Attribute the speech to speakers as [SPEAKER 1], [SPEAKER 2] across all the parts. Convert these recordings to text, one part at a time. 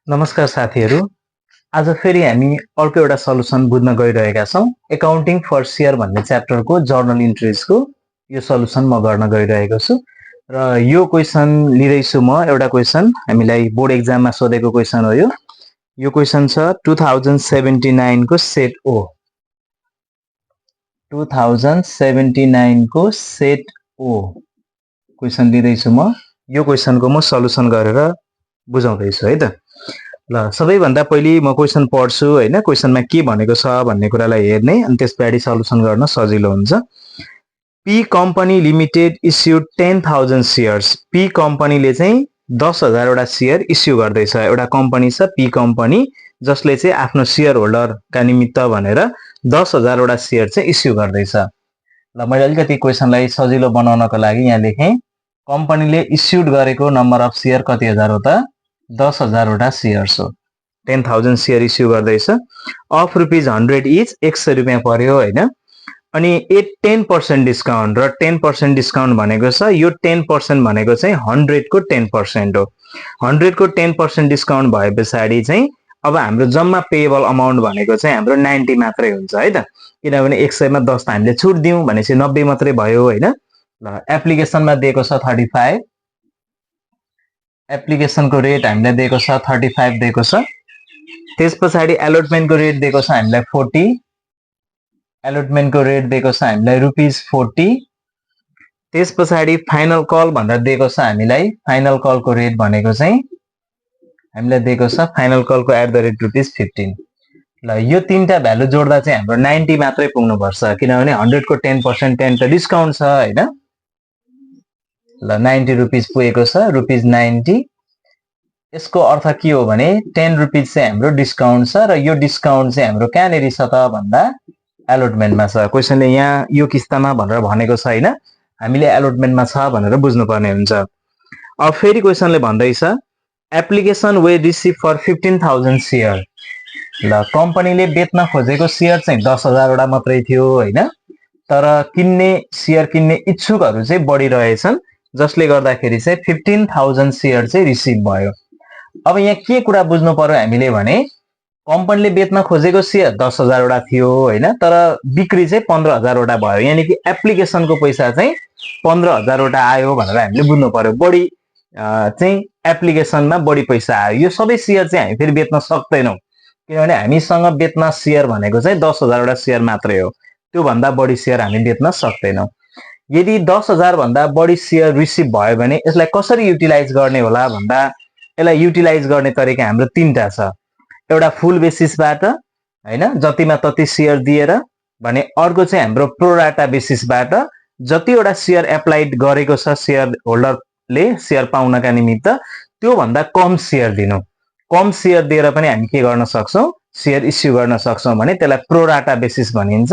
[SPEAKER 1] नमस्कार साथीहरू। आज फेरि हामी अर्को एउटा सल्युसन बुझ्न गइरहेका छौं। एकाउन्टिङ फर शेयर भन्ने च्याप्टरको जर्नल इन्ट्रिजको यो सल्युसन म गर्न गइरहेको छु र यो क्वेशन लिदैछु म। एउटा क्वेशन हामीलाई बोर्ड एक्जाममा सोधेको क्वेशन हो। यो क्वेशन छ 2079 को सेट ओ। 2079 को सेट ओ क्वेशन लिदैछु म। यो क्वेशनको म सल्युसन गरेर बुझाउँदैछु है त। ल सबैभन्दा पहिले म क्वेशन पढ्छु हैन, क्वेशनमा के भनेको छ भन्ने कुरालाई हेर्ने अनि त्यसपछि सल्युसन गर्न सजिलो हुन्छ। P company limited issued 10,000 shares. P कम्पनीले चाहिँ 10,000 वटा शेयर इस्यु गर्दैछ। एउटा कम्पनी छ पी कम्पनी, जसले चाहिँ आफ्नो शेयर होल्डरका निमित्त भनेर 10,000 वटा शेयर चाहिँ इस्यु गर्दैछ। ल मैले अलिकति क्वेशनलाई सजिलो बनाउनको लागि यहाँ लेखेँ, कम्पनीले इस्युड गरेको नम्बर अफ शेयर कति हजार हो त? 10,000 वटा शेयर्स हो। 10,000 शेयर इस्यु गर्दैछ। अफ ₹100 इच, 100 रुपियाँ पर्यो हैन। अनि एट 10% डिस्काउन्ट, र 10% डिस्काउन्ट भनेको छ, यो 10% भनेको चाहिँ 100 को 10% हो। 100 को 10% डिस्काउन्ट भए पछाडि चाहिँ अब हाम्रो जम्मा पेएबल अमाउन्ट भनेको चाहिँ हाम्रो 90 मात्रै हुन्छ है त। किनभने 100 मा 10 त हामीले छुट दियौं भनेपछि 90 मात्रै भयो हैन। ल एप्लिकेसनमा दिएको छ 35। एप्लिकेसनको रेट हामीलाई दिएको छ 35 दिएको छ। त्यसपछि एलोटमेन्टको रेट दिएको छ हामीलाई 40। एलोटमेन्टको रेट दिएको छ हामीलाई ₹40। त्यसपछि फाइनल कल भनेर दिएको छ हामीलाई। फाइनल कलको रेट भनेको चाहिँ हामीलाई दिएको छ फाइनल कलको @15। ल यो तीनटा भ्यालु जोड्दा चाहिँ हाम्रो 90 मात्रै पुग्नु पर्छ, किनभने 100 को 10% 10 त डिस्काउन्ट छ हैन। ल 90 रुपैयाँ पुगेको छ, ₹90। यसको अर्थ के हो भने 10 रुपैयाँ चाहिँ हाम्रो डिस्काउन्ट छ, र यो डिस्काउन्ट चाहिँ हाम्रो कहाँनेरि छ त भन्दा एलोटमेन्टमा छ। क्वेशनले यहाँ यो किस्तामा भनेर भनेको छैन, हामीले एलोटमेन्टमा छ भनेर बुझ्नुपर्ने हुन्छ। अब फेरि क्वेशनले भन्दैछ application we receive for 15,000 share. ल कम्पनीले बेच्न खोजेको शेयर चाहिँ 10,000 वटा मात्रै थियो हैन, तर किन्ने शेयर किन्ने इच्छुकहरू चाहिँ बढिरहेछन्, जसले गर्दाखेरि चाहिँ 15,000 शेयर चाहिँ रिसिभ भयो। अब यहाँ के कुरा बुझ्नु पर्यो हामीले भने कम्पनीले बेच्न खोजेको शेयर 10,000 वटा थियो हैन, तर बिक्री चाहिँ 15,000 वटा भयो। यानी कि एप्लिकेसनको पैसा चाहिँ 15,000 वटा आयो भनेर हामीले बुझ्नु पर्यो। बढी चाहिँ एप्लिकेसनमा बढी पैसा आयो। यो सबै शेयर चाहिँ हामी फेरि बेच्न सक्दैनौं, किनभने हामीसँग बेच्न शेयर भनेको चाहिँ 10,000 वटा शेयर मात्रै हो। त्यो भन्दा बढी शेयर हामी बेच्न सक्दैनौं। यदि 10,000 भन्दा बढी शेयर रिसिभ भयो भने यसलाई कसरी युटिलाइज गर्ने होला भन्दा यसलाई युटिलाइज गर्ने तरिका हाम्रो तीनटा छ। एउटा फुल बेसिसबाट हैन, जतिमा तति शेयर दिएर भने, अर्को चाहिँ हाम्रो प्रोराटा बेसिसबाट, जतिवटा शेयर एप्लाइड गरेको छ शेयर होल्डरले शेयर पाउनका निमित्त त्यो भन्दा कम शेयर दिनु। कम शेयर दिएर पनि हामी के गर्न सक्छौं, शेयर इस्यु गर्न सक्छौं भने त्यसलाई प्रोराटा बेसिस भनिन्छ।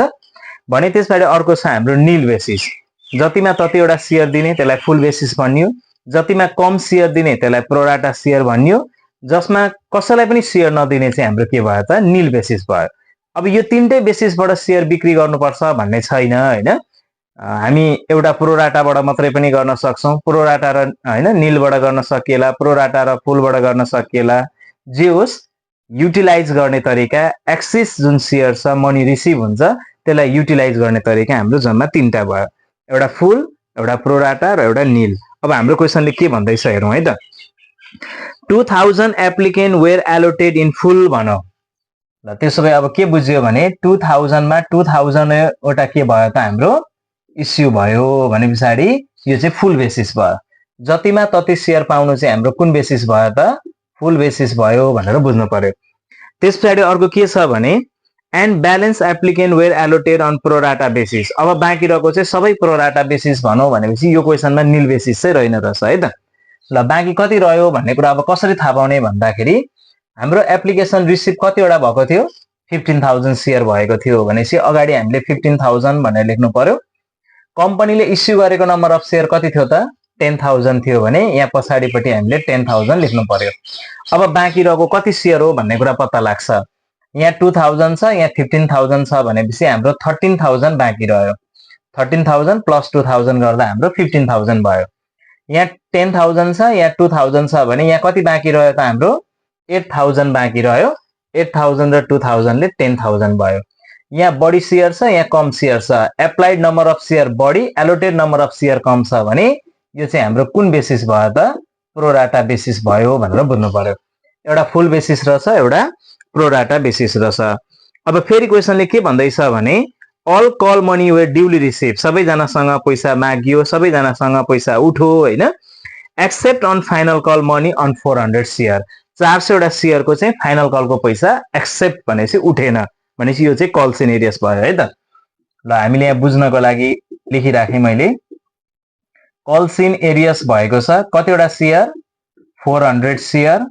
[SPEAKER 1] भने त्यसबाट अर्को छ हाम्रो निल बेसिस। जतिमा ततिवटा शेयर दिने त्यसलाई फुल बेसिस भनियो, जतिमा कम शेयर दिने त्यसलाई प्रोराटा शेयर भनियो, जसमा कसैलाई पनि शेयर नदिने चाहिँ हाम्रो के भयो त, निल बेसिस भयो। अब यो तीनटै बेसिसबाट शेयर बिक्री गर्नुपर्छ भन्ने छैन हैन। हामी एउटा प्रोराटाबाट मात्रै पनि गर्न सक्छौं। प्रोराटा र हैन निलबाट गर्न सकिएला, प्रोराटा र फुलबाट गर्न सकिएला। जे होस्, युटिलाइज गर्ने तरिका, एक्सिस जुन शेयर छ मनी रिसिभ हुन्छ त्यसलाई युटिलाइज गर्ने तरिका हाम्रो जम्मा तीनटा भयो। एउटा फुल, एउटा प्रोराटा र एउटा निल। अब हाम्रो क्वेशनले के भन्दैछ हेरौँ है त। 2000 applicant were allotted in full भनौ। ल त्यसो भए अब के बुझ्यो भने 2000 मा 2000 वटा के भयो त हाम्रो इस्यु भयो भने पछाडि यो चाहिँ फुल बेसिस भयो। जतिमा तति शेयर पाउनु चाहिँ हाम्रो कुन बेसिस भयो त, फुल बेसिस भयो भनेर बुझ्नु पर्यो। त्यसपछि अर्को के छ भने and balance applicant were allotted on pro rata basis. अब बाँकी रहेको चाहिँ सबै प्रोराटा बेसिस भनौँ भनेपछि यो क्वेशनमा निल बेसिस चाहिँ रहेन रहेछ है त। ल बाँकी कति रह्यो भन्ने कुरा अब कसरी थाहा पाउने भन्दाखेरि हाम्रो एप्लिकेसन रिसिभ कतिवटा भएको थियो, 15,000 शेयर भएको थियो भनेपछि अगाडि हामीले 15,000 भनेर लेख्नु पर्यो। कम्पनीले इस्यु गरेको नम्बर अफ शेयर कति थियो त, 10,000 थियो भने यहाँ पछाडिपट्टि हामीले 10,000 लेख्नु पर्यो। अब बाँकी रहेको कति शेयर हो भन्ने कुरा पत्ता लाग्छ। यहाँ 2000 छ, यहाँ 15,000 छ भनेपछि हाम्रो 13,000 बाँकी रह्यो। 13,000 प्लस 2,000 गर्दा हाम्रो 15,000 भयो। यहाँ 10,000 छ, यहाँ 2,000 छ भने यहाँ कति बाँकी रह्यो त हाम्रो 8000 बाँकी रह्यो 8000 र 2000 ले 10000 भयो यहाँ बढी शेयर छ यहाँ कम शेयर छ एप्लाइड नम्बर अफ शेयर बढी एलोटेड नम्बर अफ शेयर कम छ भने यो चाहिँ हाम्रो कुन बेसिस भयो त प्रोराटा बेसिस भयो भनेर बुझ्नु पर्यो एउटा फुल बेसिस रहेछ एउटा प्रोराटा बेसिस रहेछ अब फेरि क्वेशनले के भन्दैछ भने all call money we duly receive सबैजनासँग पैसा मागियो सबैजनासँग पैसा उठो हैन except on final call money on 400 share 400 वटा शेयरको चाहिँ फाइनल कलको पैसा एक्सेप्ट भनेपछि उठेन भनेपछि यो चाहिँ कल सिनेरियस भयो है त ल हामीले यहाँ बुझ्नको लागि लेखिराखेँ मैले कल सिन एरियस भएको छ कतिवटा शेयर 400 शेयर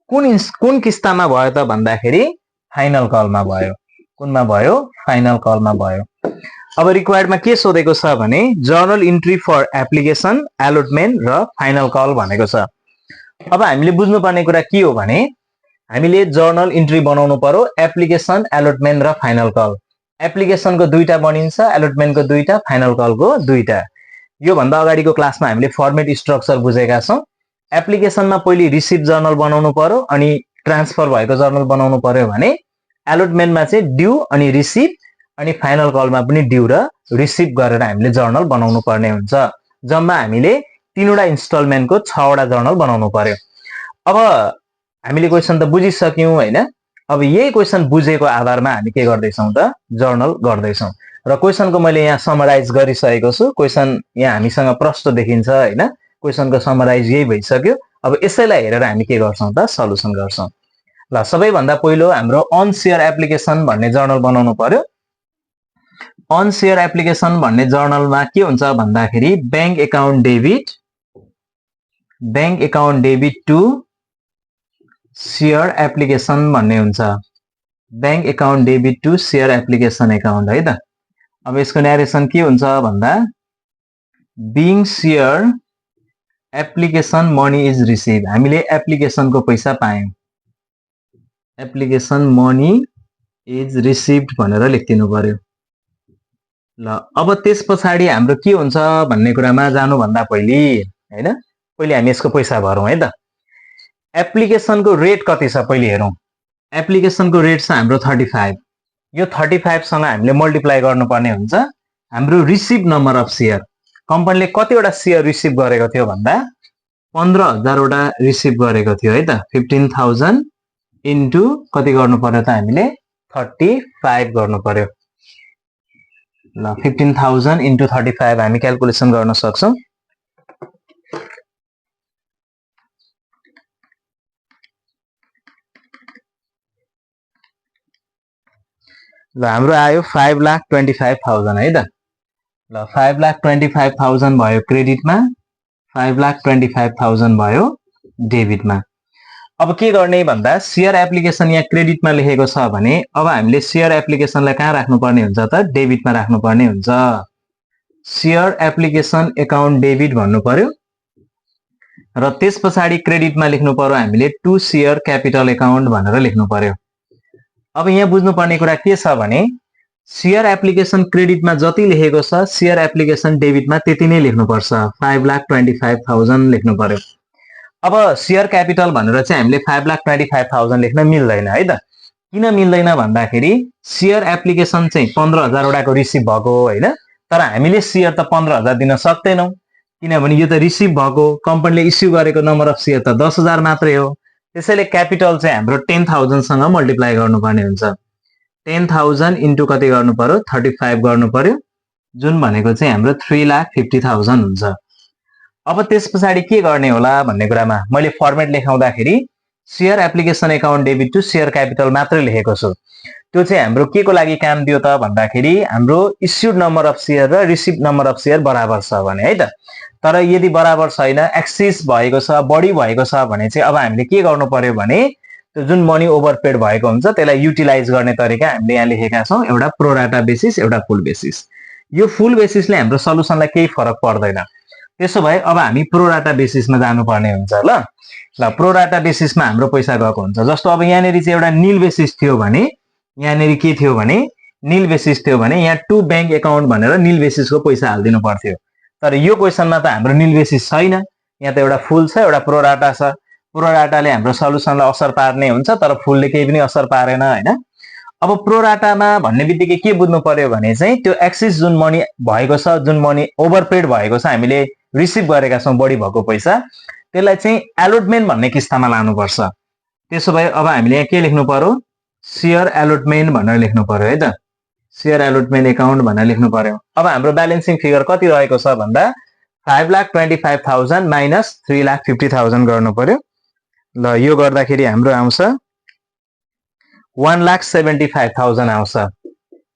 [SPEAKER 1] कुन किस्तामा भयो त भन्दाखेरि फाइनल कलमा भयो कुनमा भयो फाइनल कलमा भयो अब रिक्वायर्डमा के सोधेको छ भने journal entry for application allotment र फाइनल कल भनेको छ अब हामीले बुझ्नुपर्ने कुरा के हो भने हामीले जर्नल इन्ट्री बनाउनु पर्यो एप्लिकेसन एलोटमेन्ट र फाइनल कल एप्लिकेसनको दुईटा बनिन्छ एलोटमेन्टको दुईटा फाइनल कलको दुईटा यो भन्दा अगाडिको क्लासमा हामीले फर्मेट स्ट्रक्चर बुझेका छौं एप्लिकेसनमा पहिले रिसिभ जर्नल बनाउनु पर्यो अनि ट्रान्सफर भएको जर्नल बनाउनु पर्यो भने एलोटमेन्टमा चाहिँ ड्यू अनि रिसिभ अनि फाइनल कलमा पनि ड्यू र रिसिभ गरेर हामीले जर्नल बनाउनु पर्ने हुन्छ जम्मा हामीले तीनवटा इन्स्टलमेन्टको 6 वटा जर्नल बनाउनु पर्यो अब हामीले क्वेशन त बुझिसक्यौं हैन अब यही क्वेशन बुझेको आधारमा हामी के गर्दै छौं त जर्नल गर्दै छौं र क्वेशनको मैले यहाँ समराइज गरिसकेको छु क्वेशन यहाँ हामीसँग प्रश्न देखिन्छ हैन क्वेशनको समराइज यही भइसक्यो अब यसैलाई हेरेर हामी के गर्छौं त सल्युसन गर्छौं ल सबैभन्दा पहिलो हाम्रो अन शेयर एप्लिकेसन भन्ने जर्नल बनाउनु पर्यो अन शेयर एप्लिकेसन भन्ने जर्नलमा के हुन्छ भन्दाखेरि bank account debit to share application भन्ने हुन्छ bank account debit to share application account है त अब यसको न्यारेसन के हुन्छ भन्दा being share application money is receive हामीले एप्लिकेसनको पैसा पायौं एप्लिकेसन मनी इज रिसिभड भनेर लेखिदिनु पर्यो ल अब त्यसपछि हाम्रो के हुन्छ भन्ने कुरामा जानु भन्दा पहिले हैन पहिले हामी यसको पैसा भरौं है त एप्लिकेसनको रेट कति छ पहिले हेरौं एप्लिकेसनको रेट छ हाम्रो 35 यो 35 सँग हामीले मल्टिप्लाई गर्नुपर्ने हुन्छ हाम्रो रिसिभ नम्बर अफ शेयर कम्पनीले कतिवटा शेयर रिसिभ गरेको थियो भन्दा 15000 वटा रिसिभ गरेको थियो है त 15000 इन्टु कति गर्नु पर्यो त हामीले 35 गर्नु पर्यो ल 15000 इन्टु 35 हामी क्याल्कुलेसन गर्न सक्छौं ल हाम्रो आयो 5,25,000 है त ल 5,25,000 भयो क्रेडिटमा 5,25,000 भयो डेबिटमा अब के गर्ने भन्दा शेयर एप्लिकेसन यहाँ क्रेडिटमा लेखेको छ भने अब हामीले शेयर एप्लिकेसनलाई कहाँ राख्नुपर्ने हुन्छ त डेबिटमा राख्नुपर्ने हुन्छ शेयर एप्लिकेसन अकाउन्ट डेबिट भन्नु पर्यो र त्यसपछि क्रेडिटमा लेख्नु पर्यो हामीले टु शेयर क्यापिटल अकाउन्ट भनेर लेख्नु पर्यो अब यहाँ बुझ्नुपर्ने कुरा के छ भने शेयर एप्लिकेसन क्रेडिटमा जति लेखेको छ शेयर एप्लिकेसन डेबिटमा त्यति नै लेख्नुपर्छ 5,25,000 लेख्नु पर्यो अब शेयर क्यापिटल भनेर चाहिँ हामीले 5,25,000 लेख्न मिल्दैन है त किन मिल्दैन भन्दाखेरि शेयर एप्लिकेसन चाहिँ 15000 वटाको रिसिभ भएको हैन तर हामीले शेयर त 15000 दिन सक्दैनौं किनभने यो त रिसिभ भएको कम्पनीले इस्यु गरेको नम्बर अफ शेयर त 10000 मात्रै हो त्यसैले क्यापिटल चाहिँ हाम्रो 10000 सँग मल्टिप्लाई गर्नुपर्ने हुन्छ 10000 इन्टु कति गर्नु पर्यो 35 गर्नु पर्यो जुन भनेको चाहिँ हाम्रो 3,50,000 हुन्छ अब त्यसपछि के गर्ने होला भन्ने कुरामा मैले फर्मेट लेखाउँदाखेरि share application account debit to share capital मात्रै लेखेको छु त्यो चाहिँ हाम्रो के को लागि काम दियो त भन्दाखेरि हाम्रो इस्युड नम्बर अफ शेयर र रिसिभ नम्बर अफ शेयर बराबर छ भने है त तर यदि बराबर छैन एक्सिस भएको छ बढी भएको छ भने चाहिँ अब हामीले के गर्नु पर्यो भने त्यो जुन मनी ओभरपेड भएको हुन्छ त्यसलाई युटिलाइज गर्ने तरिका हामीले यहाँ लेखेका छौं एउटा प्रोराटा बेसिस एउटा फुल बेसिस यो फुल बेसिसले हाम्रो सल्युसनलाई केही फरक पर्दैन त्यसो भए अब हामी प्रोराटा बेसिसमा जानुपर्ने हुन्छ ल प्रोराटा बेसिसमा हाम्रो पैसा गएको हुन्छ जस्तो अब यहाँनेरि चाहिँ एउटा नील बेसिस थियो भने यहाँनेरि के थियो भने नील बेसिस थियो भने यहाँ टु बैंक अकाउन्ट भनेर नील बेसिसको पैसा हाल्दिनु पर्थ्यो तर यो क्वेशनमा त हाम्रो नील बेसिस छैन यहाँ त एउटा फुल छ एउटा प्रोराटा छ प्रोराटाले हाम्रो सल्युसनलाई असर पार्ने हुन्छ तर फुलले केही पनि असर पारेन हैन। अब प्रोराटामा भन्ने बित्तिकै के बुझ्नु पर्यो भने चाहिँ त्यो एक्सिस जुन मनी भएको छ, जुन मनी ओभरपेड भएको छ, हामीले रिसिभ गरेका छौं बढी भएको पैसा, त्यसलाई चाहिँ एलोटमेन्ट भन्ने किस्तामा लानुपर्छ। त्यसो भए अब हामीले यहाँ के लेख्नु पर्यो, शेयर एलोटमेन्ट भनेर लेख्नु पर्यो है त, शेयर एलोटमेन्ट एकाउन्ट भनेर लेख्नु पर्यो। अब हाम्रो ब्यालेन्सिङ फिगर कति रहेको छ भन्दा 5,25,000 माइनस 3,50,000 गर्नु पर्यो। ल यो गर्दाखेरि हाम्रो आउँछ 1,75,000 आउँछ।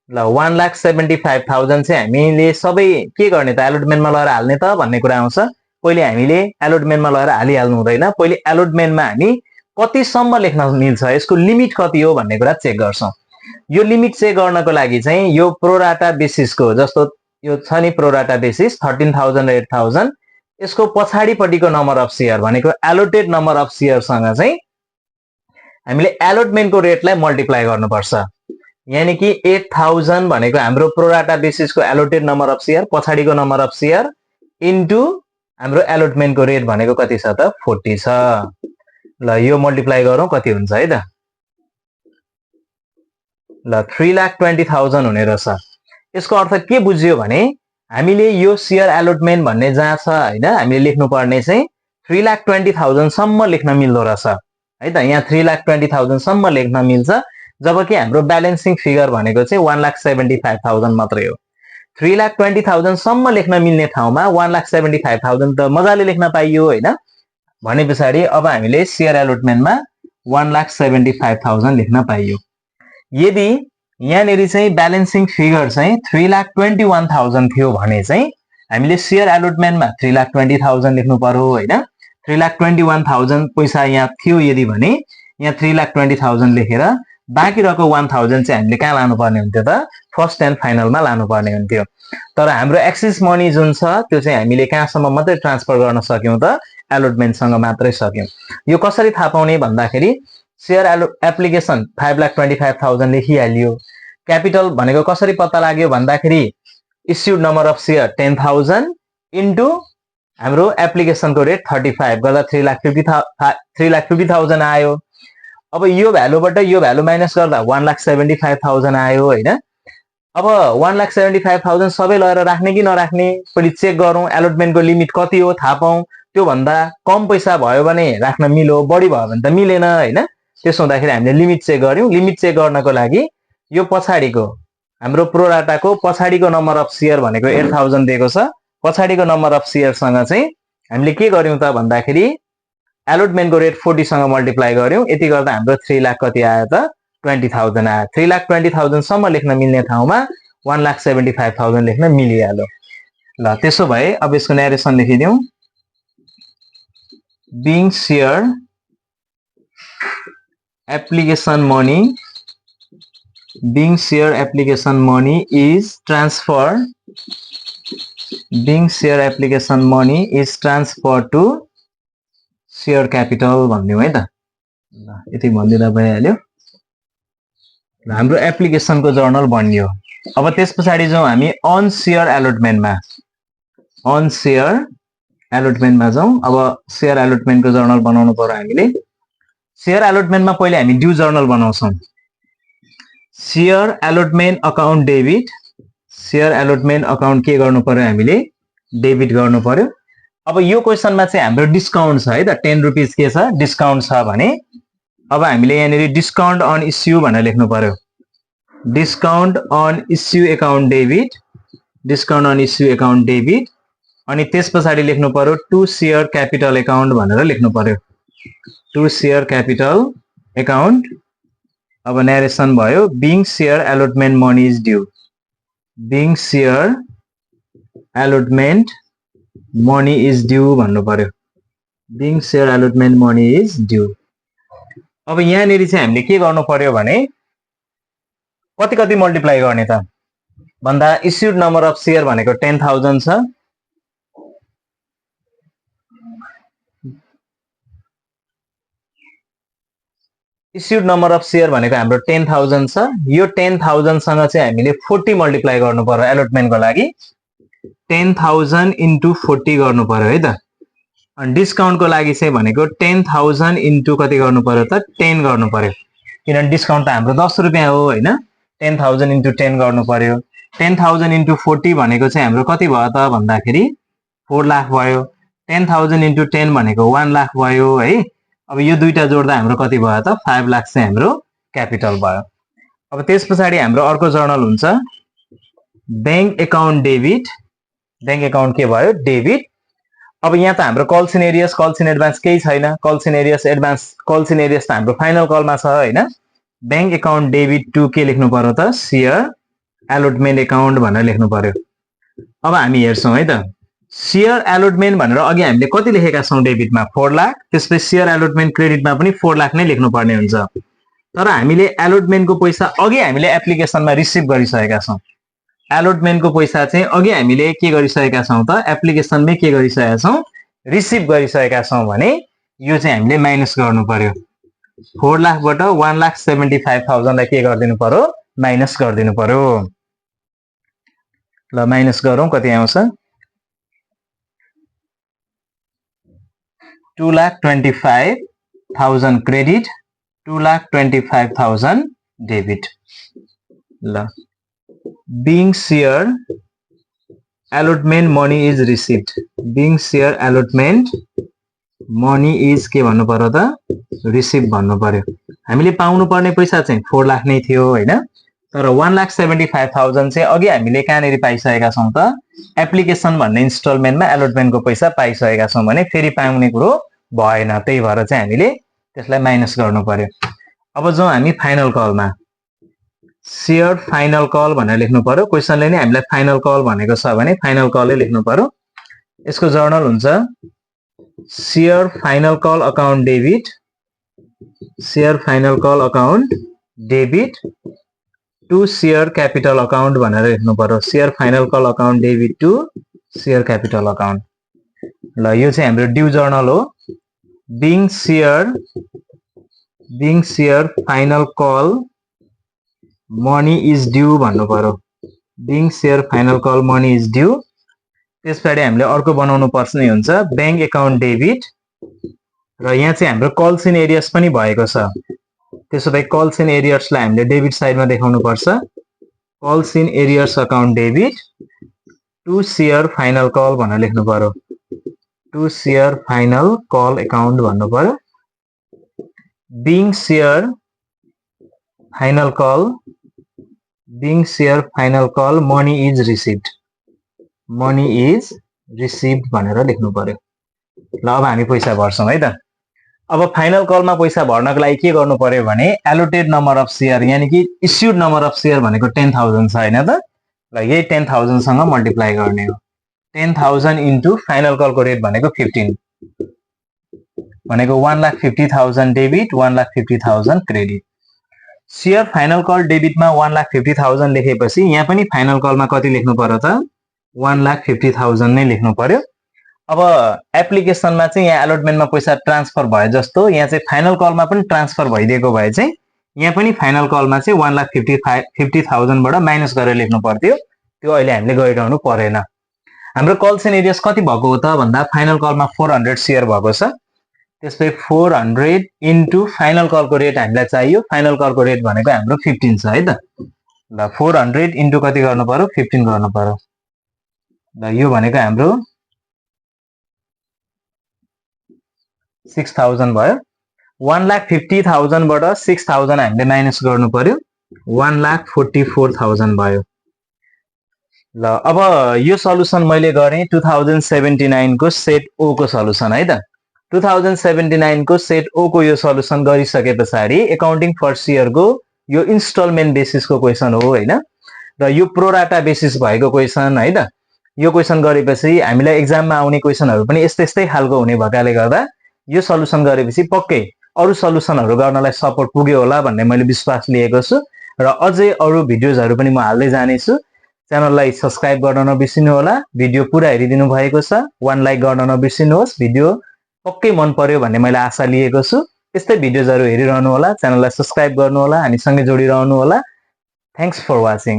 [SPEAKER 1] ल 1,75,000 चाहिँ हामीले सबै के गर्ने त, एलोटमेन्टमा लगेर हाल्ने त भन्ने कुरा आउँछ। पहिले हामीले एलोटमेन्टमा लगेर हालिहाल्नु हुँदैन, पहिले एलोटमेन्टमा हामी कतिसम्म लेख्न मिल्छ, यसको लिमिट कति हो भन्ने कुरा चेक गर्छौं। यो लिमिट चेक गर्नको लागि चाहिँ यो प्रोराटा बेसिसको, जस्तो यो छ नि प्रोराटा बेसिस 13,000 र 8,000, यसको पछाडिपट्टिको नम्बर अफ शेयर भनेको एलोटेड नम्बर अफ शेयरसँग चाहिँ हामीले एलोटमेन्टको रेटलाई मल्टिप्लाई गर्नुपर्छ। यानी कि 8,000 भनेको हाम्रो प्रोराटा बेसिसको एलोटेड नम्बर अफ शेयर, पछाडिको नम्बर अफ शेयर इन्टु हाम्रो एलोटमेन्टको रेट भनेको कति छ त 40 छ। ल यो मल्टिप्लाई गरौँ कति हुन्छ है त। ल 3,20,000 हुने रहेछ। यसको अर्थ के बुझ्यो भने हामीले यो शेयर एलोटमेन्ट भन्ने जहाँ छ हैन, हामीले लेख्नु पर्ने चाहिँ 3,20,000 सम्म लेख्न मिल्दो रहेछ है त। यहाँ 3,20,000 सम्म लेख्न मिल्छ, जबकि हाम्रो ब्यालेन्सिङ फिगर भनेको चाहिँ 1,75,000 मात्रै हो। 3,20,000 सम्म लेख्न मिल्ने ठाउँमा 1,75,000 त मजाले लेख्न पाइयो हैन। भने पछाडि अब हामीले शेयर एलोटमेन्टमा 1,75,000 लेख्न पाइयो। यदि यहाँनेरि चाहिँ ब्यालेन्सिङ फिगर चाहिँ 3,21,000 थियो भने चाहिँ हामीले शेयर एलोटमेन्टमा 3,20,000 लेख्नु पर्यो हैन। 3,21,000 पैसा यहाँ थियो यदि भने यहाँ 3,20,000 लेखेर बाँकी रहेको 1,000 चाहिँ हामीले कहाँ लानुपर्ने हुन्थ्यो त, फर्स्ट एन्ड फाइनलमा लानुपर्ने हुन्थ्यो। तर हाम्रो एक्सिस मनी जुन छ त्यो चाहिँ हामीले कहाँसम्म मात्रै ट्रान्सफर गर्न सक्यौं त, एलोटमेन्टसँग मात्रै सक्यौं। यो कसरी थाहा पाउने भन्दाखेरि शेयर एप्लिकेसन 5,25,000 लेखिहालियो। क्यापिटल भनेको कसरी पत्ता लाग्यो भन्दाखेरि issued number of share 10,000 into हाम्रो एप्लिकेसनको रेट 35 गर्दा 3,50,000 आयो। अब यो भ्यालुबाट यो भ्यालु माइनस गर्दा 1,75,000 आयो हैन। अब 1,75,000 सबै लगेर राख्ने कि नराख्ने पहिले चेक गरौँ, एलोटमेन्टको लिमिट कति हो थाहा पाऊँ। त्यो भन्दा कम पैसा भयो भने राख्न मिल्यो, बढी भयो भने त मिलेन हैन। त्यसो हुँदाखेरि हामीले लिमिट चेक गर्यौं। लिमिट चेक गर्नको लागि यो पछाडिको हाम्रो प्रोराटाको पछाडिको नम्बर अफ शेयर भनेको 8,000 दिएको छ, पछाडिको नम्बर अफ शेयरसँग चाहिँ हामीले के गर्यौं त भन्दाखेरि एलोटमेन्टको रेट 40 सँग मल्टिप्लाई गर्यौं। यति गर्दा हाम्रो 3 लाख कति आयो त 20,000 आयो। 3,20,000 सम्म लेख्न मिल्ने ठाउँमा 1,75,000 लेख्न मिलिहाल्यो। ल त्यसो भए अब यसको narration लेखिदिउँ। Being share application money, being share application money is transferred. Being share application money is transferred to share capital भन्दिउँ है त। ल यति भन्दिदा भइहाल्यो। हाम्रो एप्लिकेसनको जर्नल बन्यो। अब त्यस पछाडि जाउँ हामी अन शेयर एलोटमेन्टमा। अन शेयर एलोटमेन्टमा जाउँ। अब शेयर एलोटमेन्टको जर्नल बनाउनु पर्यो हामीले। शेयर एलोटमेन्टमा पहिले हामी ड्यू जर्नल बनाउँछौं। Share allotment account debit, share allotment account के गर्नु पर्यो हामीले डेबिट गर्नु पर्यो। अब यो क्वेशनमा चाहिँ हाम्रो डिस्काउन्ट छ है त, 10 रुपीज के छ डिस्काउन्ट छ भने अब हामीले यहाँनेरि डिस्काउन्ट अन इस्यु भनेर लेख्नु पर्यो। Discount on issue account debit, discount on issue account debit. अनि त्यस पछाडि लेख्नु पर्यो टु शेयर क्यापिटल अकाउन्ट भनेर लेख्नु पर्यो। To share capital account. अब न्यारेसन भयो being share allotment money is due, being share allotment money is due भन्नु पर्यो। Being share allotment money is due. अब यहाँनेरि चाहिँ हामीले के गर्नु पर्यो भने कति कति मल्टिप्लाई गर्ने त भन्दा इस्युड नम्बर अफ शेयर भनेको 10,000 छ। इस्युड नम्बर अफ शेयर भनेको हाम्रो 10,000 छ। यो 10,000 सँग चाहिँ हामीले 40 मल्टिप्लाई गर्नु पर्यो एलोटमेन्टको लागि। 10,000 इन्टु 40 गर्नु पर्यो है त। अनि डिस्काउन्टको लागि चाहिँ भनेको 10,000 इन्टु कति गर्नु पर्यो त 10 गर्नु पर्यो किनभने डिस्काउन्ट त हाम्रो 10 रुपियाँ हो हैन 10,000 इन्टु 10 गर्नु पर्यो 10,000 इन्टु 40 भनेको चाहिँ हाम्रो कति भयो त भन्दाखेरि 4 लाख भयो 10,000 इन्टु 10 भनेको 1 लाख भयो है अब यो दुईटा जोड्दा हाम्रो कति भयो त 5 लाख चाहिँ हाम्रो क्यापिटल भयो अब त्यस पछाडि हाम्रो अर्को जर्नल हुन्छ bank account debit bank account के भयो डेबिट अब यहाँ त हाम्रो कल्स इन एडभान्स केही छैन कल्स इन एरियस त हाम्रो फाइनल कलमा छ हैन बैंक एकाउन्ट डेबिट टु के लेख्नु पर्यो त शेयर एलोटमेन्ट एकाउन्ट भनेर लेख्नु पर्यो अब हामी हेर्छौं है त शेयर एलोटमेन्ट भनेर अघि हामीले कति लेखेका छौं डेबिटमा 4 लाख त्यसपछि शेयर एलोटमेन्ट क्रेडिटमा पनि 4 लाख नै लेख्नु पर्ने हुन्छ तर हामीले एलोटमेन्टको पैसा अघि हामीले एप्लिकेसनमा रिसिभ गरिसकेका छौं एलोटमेन्टको पैसा चाहिँ अघि हामीले के गरिसकेका छौं त एप्लिकेसनमै के गरिसकेका छौं रिसिभ गरिसकेका छौं भने यो चाहिँ हामीले माइनस गर्नु पर्यो 4 लाखबाट 1,75,000 लाई के गरिदिनु पर्यो माइनस गरिदिनु पर्यो ल माइनस गरौँ कति आउँछ 2,25,000 क्रेडिट 2,25,000 डेबिट ल being share allotment money is received being share allotment money is के भन्नु पर्यो त रिसिभ भन्नु पर्यो हामीले पाउनु पर्ने पैसा चाहिँ 4 लाख नै थियो हैन तर 1,75,000 चाहिँ अघि हामीले कहाँनेरि पाइसकेका छौं त एप्लिकेसन भन्ने इन्स्टलमेन्टमा एलोटमेन्टको पैसा पाइसकेका छौं भने फेरि पाउने कुरो भएन त्यही भएर चाहिँ हामीले त्यसलाई माइनस गर्नु पर्यो अब जो हामी फाइनल कलमा शेयर फाइनल कल भनेर लेख्नु पर्यो क्वेशनले नै हामीलाई फाइनल कल भनेको छ भने फाइनल कलै लेख्नु पर्यो यसको जर्नल हुन्छ share final call account debit share final call account debit to share capital account भनेर लेख्नु पर्यो share final call account debit to share capital account ल यो चाहिँ हाम्रो ड्यू जर्नल हो being share final call money is due भन्नु पर्यो being share final call money is due त्यसपछि हामीले अर्को बनाउनु पर्ने हुन्छ बैंक एकाउन्ट डेबिट र यहाँ चाहिँ हाम्रो कल्स इन एरियर्स पनि भएको छ त्यसो भए कल्स इन एरियर्सलाई हामीले डेबिट साइडमा देखाउनु पर्छ calls in arrears account debit to share final call भनेर लेख्नु पर्यो to share final call account भन्नु पर्यो being share final call being share final call money is received भनेर लेख्नु पर्यो ल अब हामी पैसा भर्छौं है त अब फाइनल कलमा पैसा भर्नको लागि के गर्नु पर्यो भने एलोटेड नम्बर अफ शेयर यानी कि इस्युड नम्बर अफ शेयर भनेको 10,000 छ हैन त ल यही 10,000 सँग मल्टिप्लाई गर्ने हो 10,000 इन्टु फाइनल कलको रेट भनेको 15 भनेको 1,50,000 debit 1,50,000 credit share final call डेबिटमा 1,50,000 लेखेपछि यहाँ पनि फाइनल कलमा कति लेख्नु पर्यो त 1,50,000 नै लेख्नु पर्यो अब एप्लिकेसनमा चाहिँ यहाँ एलोटमेन्टमा पैसा ट्रान्सफर भए जस्तो यहाँ चाहिँ फाइनल कलमा पनि ट्रान्सफर भइदिएको भए चाहिँ यहाँ पनि फाइनल कलमा चाहिँ 1,50,000 बाट माइनस गरेर लेख्नु पर्थ्यो त्यो अहिले हामीले गरिरहनु परेन हाम्रो कल्स इन एरियर्स कति भएको हो त भन्दा फाइनल कलमा 400 शेयर भएको छ त्यसपछि 400 इन्टु फाइनल कलको रेट हामीलाई चाहियो फाइनल कलको रेट भनेको हाम्रो 15 छ है त ल 400 इन्टु कति गर्नु पर्यो 15 गर्नु पर्यो ल यो भनेको हाम्रो 6,000 भयो 1,50,000 बाट 6,000 हामीले माइनस गर्नु पर्यो 1,44,000 भयो ल अब यो सल्युसन मैले गरे 2079 को सेट ओ को सल्युसन है त 2079 को सेट ओ को यो सल्युसन गरिसके पछाडी एकाउन्टिङ फर्स्ट इयर को यो इन्स्टलमेन्ट बेसिस को क्वेशन हो हैन र यो प्रोराटा बेसिस भएको क्वेशन है त यो क्वेशन गरेपछि हामीलाई एक्जाममा आउने क्वेशनहरु पनि यस्तै खालको हुने भएकाले गर्दा यो सल्युसन गरेपछि पक्कै अरु सल्युसनहरु गर्नलाई सपोर्ट पुग्यो होला भन्ने मैले विश्वास लिएको छु र अझै अरु भिडियोजहरु पनि म हाल्दै जाने छु च्यानललाई सब्स्क्राइब गर्न नबिर्सिनु होला भिडियो पुरा हेरिदिनु भएको छ 1 लाइक गर्न नबिर्सिनुहोस् भिडियो पक्कै मन पर्यो भन्ने मैले आशा लिएको छु यस्तै भिडियोजहरु हेरिरहनु होला च्यानललाई सब्स्क्राइब गर्नु होला हामी सँगै जोडिरहनु होला थ्यांक्स फर वाचिङ